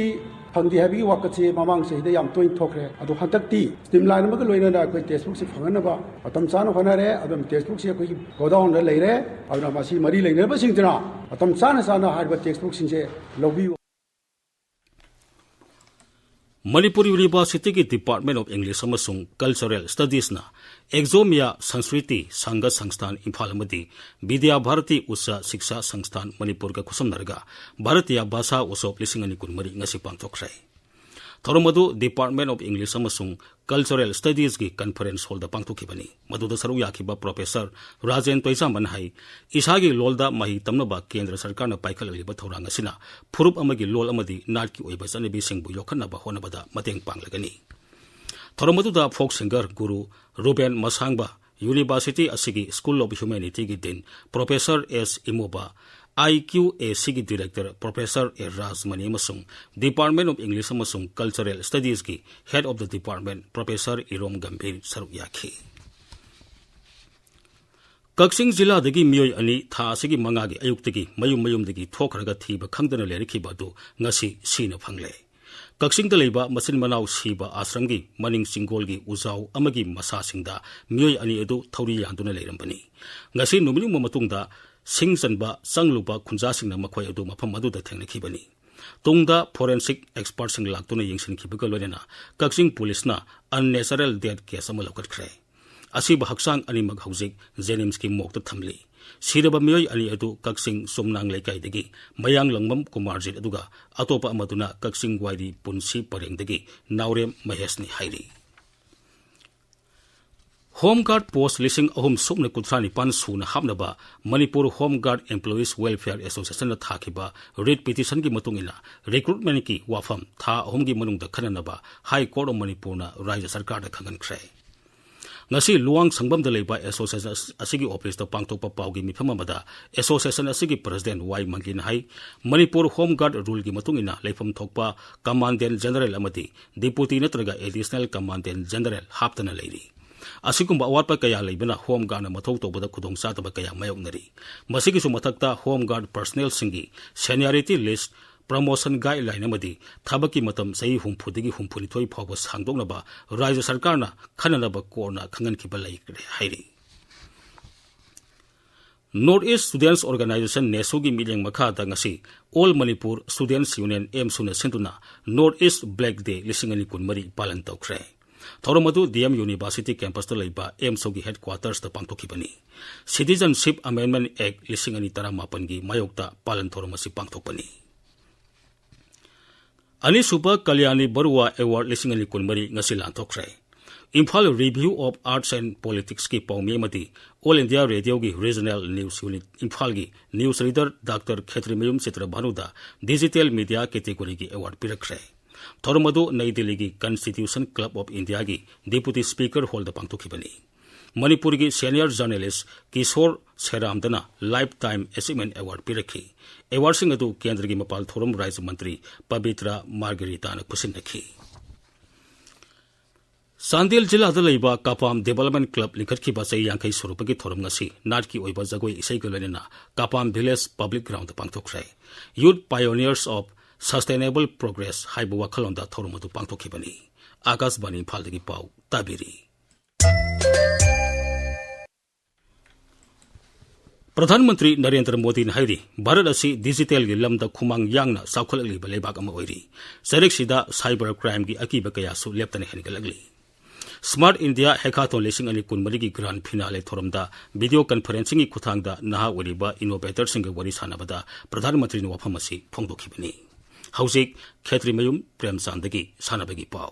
ꯐꯪꯗꯦ ꯍꯥꯏꯕꯒꯤ ꯋꯥꯀꯠꯁꯤ ꯃꯃꯥꯡ ꯆꯍꯤꯗ ꯌꯥꯝ ꯇꯣꯏꯅ ꯊꯣꯛꯈ꯭ꯔꯦ꯫ ꯑꯗꯣ ꯍꯟꯗꯛꯇꯤ ꯁ꯭ꯇ꯭ꯔꯤꯝ ꯂꯥꯏꯟ ꯑꯃꯒ ꯂꯣꯏꯅꯅ ꯑꯩꯈꯣꯏ ꯇꯦꯛꯁ ꯕꯨꯛꯁꯤ ꯐꯪꯍꯟꯅꯕ ꯃꯇꯝ ꯆꯥꯅ ꯍꯣꯠꯅꯔꯦ꯫ ꯑꯗꯨꯅ ꯇꯦꯛꯁ ꯕꯨꯛꯁꯤ ꯑꯩꯈꯣꯏꯒꯤ ꯒꯣꯗꯥꯎꯟꯗ ꯂꯩꯔꯦ꯫ ꯑꯗꯨꯅ ꯃꯁꯤ ꯃꯔꯤ ꯂꯩꯅꯕꯁꯤꯡꯗꯨꯅ ꯃꯇꯝ ꯆꯥꯅ ꯆꯥꯅ ꯍꯥꯏꯔꯤꯕ ꯇꯦꯛꯁ ꯕꯨꯛꯁꯤꯡꯁꯦ ꯂꯧꯕꯤꯌꯨ꯫ ꯃꯅꯤꯄꯨꯔ ꯌꯨꯅꯤꯚꯔꯁꯤꯇꯤꯒꯤ Department of English ꯑꯃꯁꯨꯡ Cultural Studiesꯅ ꯑꯦꯛꯖꯣꯃꯤꯌꯥ ꯁꯪꯁ꯭ꯀ꯭ꯔꯤꯇꯤ ꯁꯪꯘ ꯁꯪꯁꯊꯥꯟ ꯏꯝꯐꯥꯜ ꯑꯃꯗꯤ ꯕꯤꯗ꯭ꯌꯥ ꯚꯥꯔꯇꯤ ꯎꯆ ꯁꯤꯛꯁꯥ ꯁꯪꯁꯊꯥꯟ ꯃꯅꯤꯄꯨꯔꯒ ꯈꯨꯠꯁꯝꯅꯔꯒ ꯚꯥꯔꯇꯤꯌꯥ ꯚꯥꯁꯥ ꯎꯠꯁꯣꯕ ꯂꯤꯁꯤꯡ ꯑꯅꯤ ꯀꯨꯟꯃꯔꯤ ꯉꯁꯤ ꯄꯥꯡꯊꯣꯛꯈ꯭ꯔꯦ꯫ ꯊꯧꯔꯝ ꯑꯗꯨ Department of English ꯑꯃꯁꯨꯡ Cultural Studiesꯀꯤ conference hallꯗ ꯄꯥꯡꯊꯣꯛꯈꯤꯕꯅꯤ꯫ ꯃꯗꯨꯗ ꯁꯔꯨꯛ ꯌꯥꯈꯤꯕ Professor ꯔꯥꯖꯦꯟ ꯇꯣꯏꯖꯥꯝꯕꯅ ꯍꯥꯏ, ꯏꯁꯥꯒꯤ ꯂꯣꯜꯗ ꯃꯍꯩ ꯇꯝꯅꯕ ꯀꯦꯟꯗ꯭ꯔ ꯁꯔꯀꯥꯔꯅ ꯄꯥꯏꯈꯠꯂꯛꯂꯤꯕ ꯊꯧꯔꯥꯡ ꯑꯁꯤꯅ ꯐꯨꯔꯨꯞ ꯑꯃꯒꯤ ꯂꯣꯜ ꯑꯃꯗꯤ ꯅꯥꯠꯀꯤ ꯑꯣꯏꯕ ꯆꯠꯅꯕꯤꯁꯤꯡꯕꯨ ꯌꯣꯛꯈꯠꯅꯕ ꯍꯣꯠꯅꯕꯗ ꯃꯇꯦꯡ ꯄꯥꯡꯂꯒꯅꯤ꯫ ꯊꯧꯔꯝ ꯑꯗꯨꯗ folk singer Guru Ruben Mashangva, university ꯑꯁꯤꯒꯤ School of Humanityꯒꯤ Dean Professor S Imoba, I Q A ꯁꯤꯒꯤ Director Professor ꯑꯦ ꯔꯥꯖꯃꯅꯤ ꯑꯃꯁꯨꯡ Department of English ꯑꯃꯁꯨꯡ Cultural Studiesꯀꯤ Head of the Department Professor ꯏꯔꯣꯝ ꯒꯝꯚꯤꯔ ꯁꯔꯨꯛ ꯌꯥꯈꯤ꯫ ꯀꯛꯆꯤꯡ ꯖꯤꯂꯥꯗꯒꯤ ꯃꯤꯑꯣꯏ ꯑꯅꯤ ꯊꯥ ꯑꯁꯤꯒꯤ ꯃꯉꯥꯒꯤ ꯑꯌꯨꯛꯇꯒꯤ ꯃꯌꯨꯝ ꯃꯌꯨꯝꯗꯒꯤ ꯊꯣꯛꯈ꯭ꯔꯒ ꯊꯤꯕ ꯈꯪꯗꯅ ꯂꯩꯔꯛꯈꯤꯕ ꯑꯗꯨ ꯉꯁꯤ ꯁꯤꯅ ꯐꯪꯂꯦ꯫ ꯀꯛꯆꯤꯡꯗ ꯂꯩꯕ ꯃꯆꯤꯟ ꯃꯅꯥꯎ ꯁꯤꯕ ꯑꯥꯁ꯭ꯔꯝꯒꯤ ꯃꯅꯤꯡ ꯆꯤꯡꯒꯣꯜꯒꯤ ꯎꯖꯥꯎ ꯑꯃꯒꯤ ꯃꯁꯥꯁꯤꯡꯗ ꯃꯤꯑꯣꯏ ꯑꯅꯤ ꯑꯗꯨ ꯊꯧꯔꯤ ꯌꯥꯟꯗꯨꯅ ꯂꯩꯔꯝꯕꯅꯤ꯫ ꯉꯁꯤ ꯅꯨꯃꯤꯠ ꯌꯨꯡꯕ ꯃꯇꯨꯡꯗ ꯁꯤꯡ ꯆꯟꯕ ꯆꯪꯂꯨꯕ ꯈꯨꯟꯖꯥꯁꯤꯡꯅ ꯃꯈꯣꯏ ꯑꯗꯨ ꯃꯐꯝ ꯑꯗꯨꯗ ꯊꯦꯡꯅꯈꯤꯕꯅꯤ꯫ ꯇꯨꯡꯗ forensic expertꯁꯤꯡ ꯂꯥꯛꯇꯨꯅ ꯌꯦꯡꯁꯤꯟꯈꯤꯕꯒ ꯂꯣꯏꯅꯅ ꯀꯛꯆꯤꯡ ꯄꯨꯂꯤꯁꯅ unnatural death case ꯑꯃ ꯂꯧꯈꯠꯈ꯭ꯔꯦ꯫ ꯑꯁꯤꯕ ꯍꯛꯆꯥꯡ ꯑꯅꯤꯃꯛ ꯍꯧꯖꯤꯛ ꯖꯦꯅꯤꯝꯁꯀꯤ ꯃꯣꯔꯒꯇ ꯊꯝꯂꯤ꯫ ꯁꯤꯔꯕ ꯃꯤꯑꯣꯏ ꯑꯅꯤ ꯑꯗꯨ ꯀꯛꯆꯤꯡ ꯆꯨꯝꯅꯥꯡ ꯂꯩꯀꯥꯏꯗꯒꯤ ꯃꯌꯥꯡꯂꯪꯕꯝ ꯀꯨꯃꯥꯔꯖꯤꯠ ꯑꯗꯨꯒ ꯑꯇꯣꯞꯄ ꯑꯃꯗꯨꯅ ꯀꯛꯆꯤꯡ ꯋꯥꯏꯔꯤ ꯄꯨꯟꯁꯤ ꯄꯔꯦꯡꯗꯒꯤ ꯅꯥꯎꯔꯦꯝ ꯃꯍꯦꯁꯅꯤ ꯍꯥꯏꯔꯤ꯫ Home Guard post ꯂꯤꯁꯤꯡ ꯑꯍꯨꯝ ꯁꯨꯞꯅ ꯀꯨꯟꯊ꯭ꯔꯥ ꯅꯤꯄꯥꯟ ꯁꯨꯅ ꯍꯥꯞꯅꯕ Manipur Home Guard Employees Welfare Associationꯅ ꯊꯥꯈꯤꯕ writ petitionꯒꯤ ꯃꯇꯨꯡ ꯏꯟꯅ recruitmentꯀꯤ ꯋꯥꯐꯝ ꯊꯥ ꯑꯍꯨꯝꯒꯤ ꯃꯅꯨꯡꯗ ꯈꯟꯅꯅꯕ High Court of Manipurꯅ ꯔꯥꯖ꯭ꯌ ꯁꯔꯀꯥꯔꯗ ꯈꯪꯍꯟꯈ꯭ꯔꯦ꯫ ꯉꯁꯤ ꯂꯨꯋꯥꯡ ꯁꯪꯕꯝꯗ ꯂꯩꯕ association ꯑꯁ-, ꯑꯁꯤꯒꯤ officeꯇ ꯄꯥꯡꯊꯣꯛꯄ ꯄꯥꯎꯒꯤ ꯃꯤꯐꯝ ꯑꯃꯗ association ꯑꯁꯤꯒꯤ president ꯋꯥꯏ ꯃꯪꯒꯤꯅ ꯍꯥꯏ, ꯃꯅꯤꯄꯨꯔ Home Guard ruleꯒꯤ ꯃꯇꯨꯡ ꯏꯟꯅ ꯂꯩꯐꯝ ꯊꯣꯛꯄ Commandant General ꯑꯃꯗꯤ Deputy ꯅꯠꯇ꯭ꯔꯒ Additional Commandant General ꯍꯥꯞꯇꯅ ꯂꯩꯔꯤ꯫ ꯑꯁꯤꯒꯨꯝꯕ ꯑꯋꯥꯠꯄ ꯀꯌꯥ ꯂꯩꯕꯅ Home Guardꯅ ꯃꯊꯧ ꯇꯧꯕꯗ ꯈꯨꯗꯣꯡꯆꯥꯗꯕ ꯀꯌꯥ ꯃꯥꯌꯣꯛꯅꯔꯤ꯫ ꯃꯁꯤꯒꯤꯁꯨ ꯃꯊꯛꯇ Home Guard personnelꯁꯤꯡꯒꯤ seniority list, promotion guideline ꯑꯃꯗꯤ ꯊꯕꯛꯀꯤ ꯃꯇꯝ ꯆꯍꯤ ꯍꯨꯝꯐꯨꯗꯒꯤ ꯍꯨꯝꯐꯨꯅꯤꯊꯣꯏ ꯐꯥꯎꯕ ꯁꯥꯡꯗꯣꯛꯅꯕ ꯔꯥꯖ꯭ꯌ ꯁꯔꯀꯥꯔꯅ ꯈꯟꯅꯅꯕ courtꯅ ꯈꯪꯍꯟꯈꯤꯕ ꯂꯩꯈ꯭ꯔꯦ ꯍꯥꯏꯔꯤ꯫ North East Students Organisation, NESOꯒꯤ ꯃꯤꯠꯌꯦꯡ ꯃꯈꯥꯗ ꯉꯁꯤ All Manipur Students Union, AMSUꯅ ꯁꯤꯟꯗꯨꯅ North East Black Day ꯂꯤꯁꯤꯡ ꯑꯅꯤ ꯀꯨꯟꯃꯔꯤ ꯄꯥꯂꯟ ꯇꯧꯈ꯭ꯔꯦ꯫ ꯊꯧꯔꯝ ꯑꯗꯨ DM University campusꯇ ꯂꯩꯕ AMSUꯒꯤ headquartersꯇ ꯄꯥꯡꯊꯣꯛꯈꯤꯕꯅꯤ꯫ Citizenship Amendment Act ꯂꯤꯁꯤꯡ ꯑꯅꯤ ꯇꯔꯥꯃꯥꯄꯟꯒꯤ ꯃꯥꯌꯣꯛꯇ ꯄꯥꯂꯟ ꯊꯧꯔꯝ ꯑꯁꯤ ꯄꯥꯡꯊꯣꯛꯄꯅꯤ꯫ ꯑꯅꯤꯁꯨꯕ ꯀꯂꯌꯥꯅꯤ ꯕꯔꯨꯋꯥ Award ꯂꯤꯁꯤꯡ ꯑꯅꯤ ꯀꯨꯟꯃꯔꯤ ꯉꯁꯤ ꯂꯥꯟꯊꯣꯛꯈ꯭ꯔꯦ꯫ Imphal Review of Arts and Politicsꯀꯤ ꯄꯥꯎꯃꯤ ꯑꯃꯗꯤ All India Radioꯒꯤ Regional News Unit ꯏꯝꯐꯥꯜꯒꯤ news reader Doctor ꯈꯦꯇ꯭ꯔꯤꯃꯌꯨꯝ ꯆꯤꯇ꯭ꯔꯚꯥꯅꯨꯗ Digital Media categoryꯒꯤ award ꯄꯤꯔꯛꯈ꯭ꯔꯦ꯫ ꯊꯧꯔꯝ ꯑꯗꯨ ꯅꯩ ꯗꯤꯜꯂꯤꯒꯤ Constitution Club of Indiaꯒꯤ Deputy Speaker Hallꯗ ꯄꯥꯡꯊꯣꯛꯈꯤꯕꯅꯤ꯫ ꯃꯅꯤꯄꯨꯔꯒꯤ senior journalist Kishore ꯁꯦꯔꯥꯝꯗꯅ Lifetime Achievement Award ꯄꯤꯔꯛꯈꯤ꯫ Awardꯁꯤꯡ ꯑꯗꯨ ꯀꯦꯟꯗ꯭ꯔꯒꯤ ꯃꯄꯥꯜ ꯊꯧꯔꯝ ꯔꯥꯖ꯭ꯌ ꯃꯟꯇ꯭ꯔꯤ ꯄꯕꯤꯇ꯭ꯔ ꯃꯥꯔꯒꯔꯤꯇꯥꯅ ꯈꯨꯠꯁꯤꯟꯅꯈꯤ꯫ ꯆꯥꯟꯗꯦꯜ ꯖꯤꯂꯥꯗ ꯂꯩꯕ ꯀꯄꯥꯝ Development Club ꯂꯤꯡꯈꯠꯈꯤꯕ ꯆꯍꯤ ꯌꯥꯡꯈꯩ ꯁꯨꯔꯛꯄꯒꯤ ꯊꯧꯔꯝ ꯉꯁꯤ ꯅꯥꯠꯀꯤ ꯑꯣꯏꯕ ꯖꯒꯣꯏ ꯏꯁꯩꯒ ꯂꯣꯏꯅꯅ ꯀꯄꯥꯝ Village Public Groundꯗ ꯄꯥꯡꯊꯣꯛꯈ꯭ꯔꯦ꯫ Youth Pioneers of Sustainable Progress ꯍꯥꯏꯕ ꯋꯥꯈꯜꯂꯣꯟꯗ ꯊꯧꯔꯝ ꯑꯗꯨ ꯄꯥꯡꯊꯣꯛꯈꯤꯕꯅꯤ꯫ ꯑꯥꯀꯥꯁꯕꯥꯅꯤ ꯏꯝꯐꯥꯜꯗꯒꯤ ꯄꯥꯎ ꯇꯥꯕꯤꯔꯤ꯫ ꯄ꯭ꯔꯙꯥꯟ ꯃꯟꯇ꯭ꯔꯤ ꯅꯔꯦꯟꯗ꯭ꯔ ꯃꯣꯗꯤꯅ ꯍꯥꯏꯔꯤ, ꯚꯥꯔꯠ ꯑꯁꯤ ꯗꯤꯖꯤꯇꯦꯜꯒꯤ ꯂꯝꯗ ꯈꯨꯃꯥꯡ ꯌꯥꯡꯅ ꯆꯥꯎꯈꯠꯂꯛꯂꯤꯕ ꯂꯩꯕꯥꯛ ꯑꯃ ꯑꯣꯏꯔꯤ꯫ ꯆꯩꯔꯛꯁꯤꯗ ꯁꯥꯏꯕꯔ ꯀ꯭ꯔꯥꯏꯝꯒꯤ ꯑꯀꯤꯕ ꯀꯌꯥꯁꯨ ꯂꯦꯞꯇꯅ ꯍꯦꯟꯒꯠꯂꯛꯂꯤ꯫ ꯁ꯭ꯃꯥꯔꯠ ꯏꯟꯗꯤꯌꯥ ꯍꯦꯀꯥꯊꯣꯟ ꯂꯤꯁꯤꯡ ꯑꯅꯤ ꯀꯨꯟꯃꯔꯤꯒꯤ ꯒ꯭ꯔꯥꯟ ꯐꯤꯅꯥꯂꯦ ꯊꯧꯔꯝꯗ ꯚꯤꯗꯤꯑꯣ ꯀꯟꯐꯔꯦꯟꯁꯤꯡꯒꯤ ꯈꯨꯠꯊꯥꯡꯗ ꯅꯍꯥ ꯑꯣꯏꯔꯤꯕ ꯏꯅꯣꯚꯦꯇꯔꯁꯤꯡꯒ ꯋꯥꯔꯤ ꯁꯥꯟꯅꯕꯗ ꯄ꯭ꯔꯙꯥꯟ ꯃꯟꯇ꯭ꯔꯤꯅ ꯋꯥꯐꯝ ꯑꯁꯤ ꯐꯣꯡꯗꯣꯛꯈꯤꯕꯅꯤ꯫ ꯍꯧꯖꯤꯛ ꯈꯦꯇ꯭ꯔꯤꯃꯌꯨꯝ ꯄ꯭ꯔꯦꯝꯆꯥꯟꯗꯒꯤ ꯁꯥꯟꯅꯕꯒꯤ ꯄꯥꯎ꯫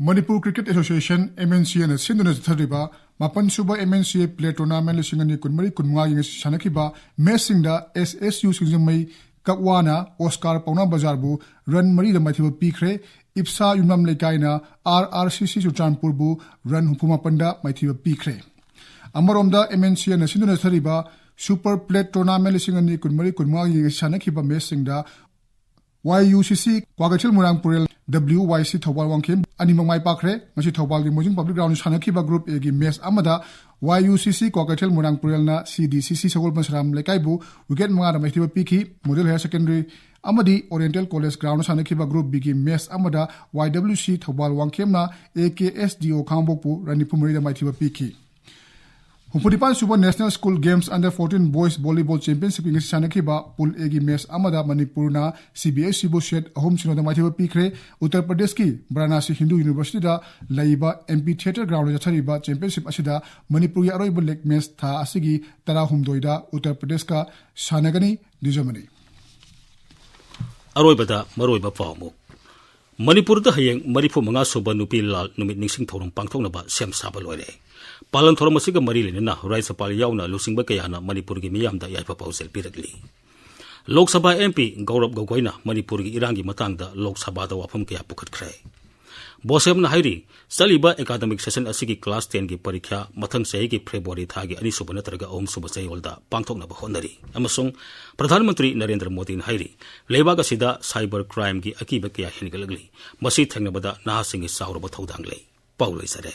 Manipur cricket association, M N C ꯑꯦꯅ ꯁꯤꯟꯗꯨꯅ ꯆꯠꯊꯔꯤꯕ ꯃꯥꯄꯟ ꯁꯨꯕ ꯑꯦꯝ ꯑꯦꯟ ꯁꯤ ꯑꯦ ꯄ꯭ꯂꯦ ꯇꯣꯔꯅꯥꯃꯦꯟ ꯂꯤꯁꯤꯡ ꯑꯅꯤ ꯀꯨꯟꯃꯔꯤ ꯀꯨꯟꯃꯉꯥꯒꯤ ꯉꯁꯤ ꯁꯥꯟꯅꯈꯤꯕ ꯃꯦꯆꯁꯤꯡꯗ ꯑꯦꯁ ꯑꯦꯁ ꯌꯨ ꯁꯤꯡꯖꯃꯩ ꯀꯛꯋꯥꯅ ꯑꯣꯁꯀꯥꯔ ꯄꯥꯎꯅꯥ ꯕꯖꯥꯔꯕꯨ ꯔꯟ ꯃꯔꯤꯗ ꯃꯥꯏꯊꯤꯕ ꯄꯤꯈ꯭ꯔꯦ꯫ ꯏꯞꯁꯥ ꯌꯨꯝꯅꯥꯝ ꯂꯩꯀꯥꯏꯅ ꯑꯥꯔ ꯑꯥꯔ ꯁꯤ ꯁꯤ ꯆꯨꯔꯆꯥꯟꯄꯨꯔꯕꯨ ꯔꯟ ꯍꯨꯝꯐꯨ ꯃꯥꯄꯟꯗ ꯃꯥꯏꯊꯤꯕ ꯄꯤꯈ꯭ꯔꯦ꯫ ꯑꯃꯔꯣꯝꯗ ꯑꯦꯝ ꯑꯦꯟ ꯁꯤ ꯑꯦꯅ ꯁꯤꯟꯗꯨꯅ ꯆꯠꯊꯔꯤꯕ ꯁꯨꯄꯔ ꯄ꯭ꯂꯦ ꯇꯣꯔꯅꯥꯃꯦꯟ ꯂꯤꯁꯤꯡ ꯑꯅꯤ ꯀꯨꯟꯃꯔꯤ ꯀꯨꯟꯃꯉꯥꯒꯤ ꯉꯁꯤ ꯁꯥꯟꯅꯈꯤꯕ ꯃꯦꯆꯁꯤꯡꯗ ꯋꯥꯏ ꯌꯨ ꯁꯤ ꯁꯤ ꯀ꯭ꯋꯥꯀꯩꯊꯦꯜ ꯃꯣꯏꯔꯥꯡ ꯄꯨꯔꯦꯜ, ꯗꯕ꯭ꯂꯤꯎ ꯋꯥꯏ ꯁꯤ ꯊꯧꯕꯥꯜ ꯋꯥꯡꯈꯦꯝ ꯑꯅꯤꯃꯛ ꯃꯥꯏ ꯄꯥꯛꯈ꯭ꯔꯦ꯫ ꯉꯁꯤ ꯊꯧꯕꯥꯜꯒꯤ ꯃꯣꯏꯖꯤꯡ ꯄꯕ꯭ꯂꯤꯛ ꯒ꯭ꯔꯥꯎꯟꯗ ꯁꯥꯟꯅꯈꯤꯕ ꯒ꯭ꯔꯨꯞ ꯑꯦꯒꯤ ꯃꯦꯆ ꯑꯃꯗ ꯋꯥꯏ ꯌꯨ ꯁꯤ ꯁꯤ ꯀ꯭ꯋꯥꯀꯩꯊꯦꯜ ꯃꯣꯏꯔꯥꯡ ꯄꯨꯔꯦꯜꯅ ꯁꯤ ꯗꯤ ꯁꯤ ꯁꯤ ꯁꯒꯣꯜꯕꯟ ꯁꯔꯥꯝ ꯂꯩꯀꯥꯏꯕꯨ ꯋꯤꯀꯦꯠ ꯃꯉꯥꯗ ꯃꯥꯏꯊꯤꯕ ꯄꯤꯈꯤ꯫ ꯃꯣꯗꯦꯜ ꯍꯥꯌꯔ ꯁꯦꯀꯦꯟꯗꯔꯤ ꯑꯃꯗꯤ ꯑꯣꯔꯤꯌꯦꯟꯇꯦꯜ ꯀꯣꯂꯦꯖ ꯒ꯭ꯔꯥꯎꯟꯗ ꯁꯥꯟꯅꯈꯤꯕ ꯒ꯭ꯔꯨꯞ ꯕꯤꯒꯤ ꯃꯦꯆ ꯑꯃꯗ ꯋꯥꯏ ꯗꯕ꯭ꯂꯤꯎ ꯁꯤ Thoubal ꯋꯥꯡꯈꯦꯝꯅ A K S D ꯑꯣ ꯈꯥꯉꯕꯣꯛꯄꯨ ꯔꯟ ꯅꯤꯐꯨ ꯃꯔꯤꯗ ꯃꯥꯏꯊꯤꯕ ꯄꯤꯈꯤ꯫ ꯍꯨꯝꯐꯨꯅꯤꯄꯥꯟ ꯁꯨꯕ national school games under fourteen boys volleyball ꯆꯦꯝꯄꯤꯌꯟꯁꯤꯞꯀꯤ ꯉꯁꯤ ꯁꯥꯟꯅꯈꯤꯕ ꯄꯨꯜ ꯑꯦꯒꯤ ꯃꯦꯆ ꯑꯃꯗ ꯃꯅꯤꯄꯨꯔꯅ ꯁꯤ ꯕꯤ ꯑꯦꯁ ꯁꯤꯕꯨ ꯁꯦꯠ ꯑꯍꯨꯝ ꯁꯤꯅꯣꯗ ꯃꯥꯏꯊꯤꯕ ꯄꯤꯈ꯭ꯔꯦ꯫ ꯎꯠꯇꯔ ꯄ꯭ꯔꯗꯦꯁꯀꯤ ꯕꯔꯥꯅꯥꯁꯤ ꯍꯤꯟꯗꯨ ꯌꯨꯅꯤꯚꯔꯁꯤꯇꯤꯗ ꯂꯩꯕ ꯑꯦꯝ ꯄꯤ ꯊꯤꯌꯦꯇꯔ ꯒ꯭ꯔꯥꯎꯟꯗ ꯆꯠꯊꯔꯤꯕ ꯆꯦꯝꯄꯤꯌꯟꯁꯤꯞ ꯑꯁꯤꯗ ꯃꯅꯤꯄꯨꯔꯒꯤ ꯑꯔꯣꯏꯕ ꯂꯤꯒ ꯃꯦꯆ ꯊꯥ ꯑꯁꯤꯒꯤ ꯇꯔꯥꯍꯨꯝꯗꯣꯏꯗ ꯎꯠꯇꯔ ꯄ꯭ꯔꯗꯦꯁꯀ ꯁꯥꯟꯅꯒꯅꯤ꯫ ꯗꯤꯖꯃꯅꯤ꯫ ꯑꯔꯣꯏꯕꯗ ꯃꯔꯨꯑꯣꯏꯕ ꯄꯥꯎ ꯑꯃꯨꯛ꯫ ꯃꯅꯤꯄꯨꯔꯗ ꯍꯌꯦꯡ ꯃꯔꯤꯐꯨ ꯃꯉꯥ ꯁꯨꯕ ꯅꯨꯄꯤ ꯂꯥꯜ ꯅꯨꯃꯤꯠ ꯅꯤꯡꯁꯤꯡ ꯊꯧꯔꯝ ꯄꯥꯡꯊꯣꯛꯅꯕ ꯁꯦꯝ ꯁꯥꯕ ꯂꯣꯏꯔꯦ꯫ ꯄꯥꯂꯟ ꯊꯧꯔꯝ ꯑꯁꯤꯒ ꯃꯔꯤ ꯂꯩꯅꯅ ꯔꯥꯖ꯭ꯌꯄꯥꯜ ꯌꯥꯎꯅ ꯂꯨꯆꯤꯡꯕ ꯀꯌꯥꯅ ꯃꯅꯤꯄꯨꯔꯒꯤ ꯃꯤꯌꯥꯝꯗ ꯌꯥꯏꯐ ꯄꯥꯎꯖꯦꯜ ꯄꯤꯔꯛꯂꯤ꯫ ꯂꯣꯛ ꯁꯚꯥ ꯑꯦꯝ ꯄꯤ ꯒꯧꯔꯕ ꯒꯣꯒꯣꯏꯅ ꯃꯅꯤꯄꯨꯔꯒꯤ ꯏꯔꯥꯡꯒꯤ ꯃꯇꯥꯡꯗ ꯂꯣꯛ ꯁꯚꯥꯗ ꯋꯥꯐꯝ ꯀꯌꯥ ꯄꯨꯈꯠꯈ꯭ꯔꯦ꯫ ꯕꯣꯁꯦꯝꯅ ꯍꯥꯏꯔꯤ, ꯆꯠꯂꯤꯕ ꯑꯦꯀꯥꯗꯃꯤꯛ ꯁꯦꯁꯟ ꯑꯁꯤꯒꯤ ꯀ꯭ꯂꯥꯁ ꯇꯦꯟꯒꯤ ꯄꯔꯤꯈ꯭ꯌꯥ ꯃꯊꯪ ꯆꯍꯤꯒꯤ ꯐꯦꯕ꯭ꯔꯨꯋꯥꯔꯤ ꯊꯥꯒꯤ ꯑꯅꯤꯁꯨꯕ ꯅꯠꯇ꯭ꯔꯒ ꯑꯍꯨꯝꯁꯨꯕ ꯆꯌꯣꯜꯗ ꯄꯥꯡꯊꯣꯛꯅꯕ ꯍꯣꯠꯅꯔꯤ꯫ ꯑꯃꯁꯨꯡ ꯄ꯭ꯔꯙꯥꯟ ꯃꯟꯇ꯭ꯔꯤ ꯅꯔꯦꯟꯗ꯭ꯔ ꯃꯣꯗꯤꯅ ꯍꯥꯏꯔꯤ, ꯂꯩꯕꯥꯛ ꯑꯁꯤꯗ ꯁꯥꯏꯕꯔ ꯀ꯭ꯔꯥꯏꯝꯒꯤ ꯑꯀꯤꯕ ꯀꯌꯥ ꯍꯦꯟꯒꯠꯂꯛꯂꯤ꯫ ꯃꯁꯤ ꯊꯦꯡꯅꯕꯗ ꯅꯍꯥꯁꯤꯡꯒꯤ ꯆꯥꯎꯔꯕ ꯊꯧꯗꯥꯡ ꯂꯩ꯫ ꯄꯥꯎ ꯂꯣꯏꯖꯔꯦ꯫